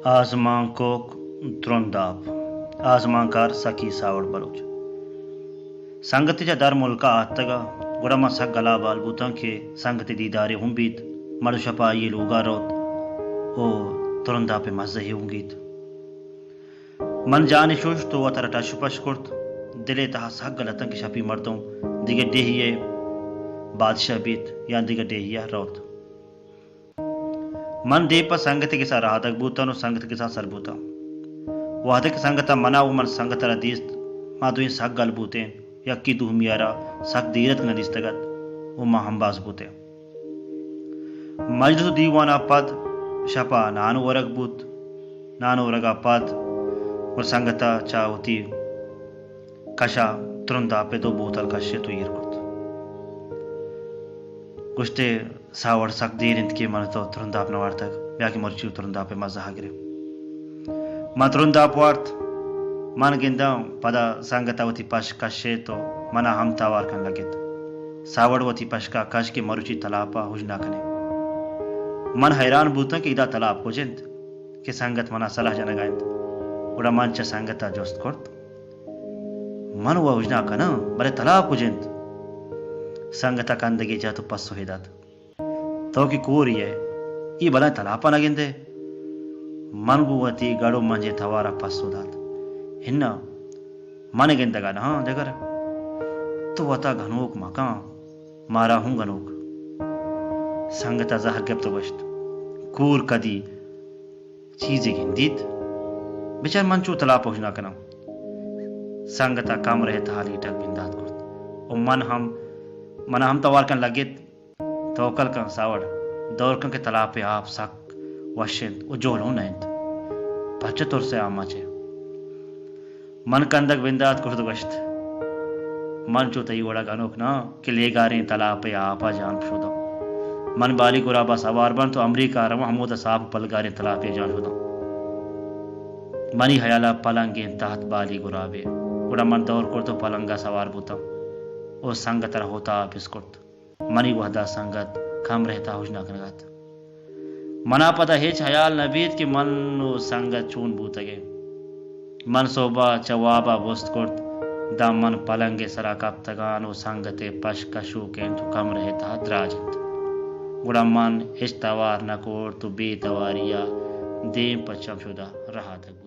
آزمانکوک ترنداپ۔ آزمانکار سکی ساوڑ بلوچ۔ سنگتے چہ در ملک ءَ آتگ ءَ، گڑا من سک گلابال بوتاں کہ سنگتے دیدارے ہوں بیت، مڑو شپ ءَ آئی ءِ لوگ ءَ روت ءُ ترنداپ ءِ مزہ یے ہوں گیت۔ من جانے ششت ءُ وتارا ٹش پش کرت، دل ءِ تہا سک گل اتاں کہ شپی مردم دگہ ڈیہے ءِ بادشاہ بیت یا دگہ ڈیہے ءَ روت۔ من دیم پہ سنگتے گسا رہادگ بوتاں ءُ سنگت گسا سر بوتاں۔ وہدے کہ سنگت ءَ منا ءُ من سنگت ءَ را دیست، ما دوئیں سک گل بوتیں، یکے دومی ءَ را سک دیر اتک نہ دیستگ ات ءُ ما ہمباز بوتیں۔ مجلس ءُ دیوان ءَ پد شپ ءَ نان ورگ بوت۔ نان ورگ ءَ پد گڑا سنگت ءَ چہ وتی کش ءَ ترنداپ ءِ دو بوتل کشت ءُ ایر کرت۔ گوشتے، ساوڑ، سک دیر انت کہ من تو ترنداپ نہ وارتگ، بیا کہ مرچی ترنداپ ءِ مزہ ءَ گریں۔ من ترنداپ وارت۔ من گنداں پدا سنگت ءَ وتی پشک کشت ءُ من ءَ ہم توار کن لگت۔ ساوڑ، وتی پشک ءَ کش کہ مرچی تلاپ ءَ ہژنا کنیں۔ من حیران بوتاں کہ ادا تلاپ کج انت کہ سنگت من ءَ سلاہ جنگ ءَ انت۔ گڑا من چہ سنگت ءَ جست کرت، من وَ ہژنا کناں، بلے تلاپ کج انت؟ سنگت ءَ کندگے جت ءُ پسوے دات، تو کہ کورے ئے، اے بلائیں تلاپ ءَ نہ گندئے؟ من گوں وتی گڑ ءُ منجیں توار ءَ پسو دات، اناں، من گندگ ءَ نہ آں جگر۔ تو وت ءَ گنوک مکن، مارا ہوں گنوک۔ سنگت ءَ زہر گپت ءُ گوشت، کور کدی چیزے گندیت؟ بچار من چو تلاپ ءَ ہژنا کناں۔ سنگت ءَ کمر ءِ تہا لیٹگ بندات کرت ءُ من ہم، من ءَ ہم توار کن لگت، توکل کن ساوڑ، دور کن کہ تلاپ ءِ آپ سک وش انت ءُ جہلوں نہ انت۔ پرچہ ترس ئے آماچ ئے؟ من کندگ بندات کرت ءُ گوشت، من چو تئی وڑا گنوک نہ آں کہ لیگاریں تلاپ ءِ آپ ءَ جان شوداں۔ من بالی گراب ءَ سوار باں تو امریکہ ءَ رواں، ہمودا ساپ ءُ پلگاریں تلاپے ءَ جان شوداں۔ منی ہیال ءَ پلنگیں تہت بالی گرابے۔ گڑا من دور کرت ءُ پلنگ ءَ سوار بوتاں ءُ سنگت ءَ را ہوتا اپس کرت۔ منی وہد ءَ سنگت کمرہ ءِ تہا ہژنا کنگ ءَ ات۔ من ءَ پدا ہچ ہیال نہ بیت کہ من ءُ سنگت چون بوتگ ایں۔ من سہب ءَ چہ واب ءَ بست کرت، داں من پلنگ ءِ سرا کپتگ آں ءُ سنگت ءِ پشک کشوک انت ءُ کمرہ ءِ تہا دراج انت۔ گڑا من ہچ توار نہ کرت ءُ بے تواری ءَ دیم پہ چمشود ءَ رہادگ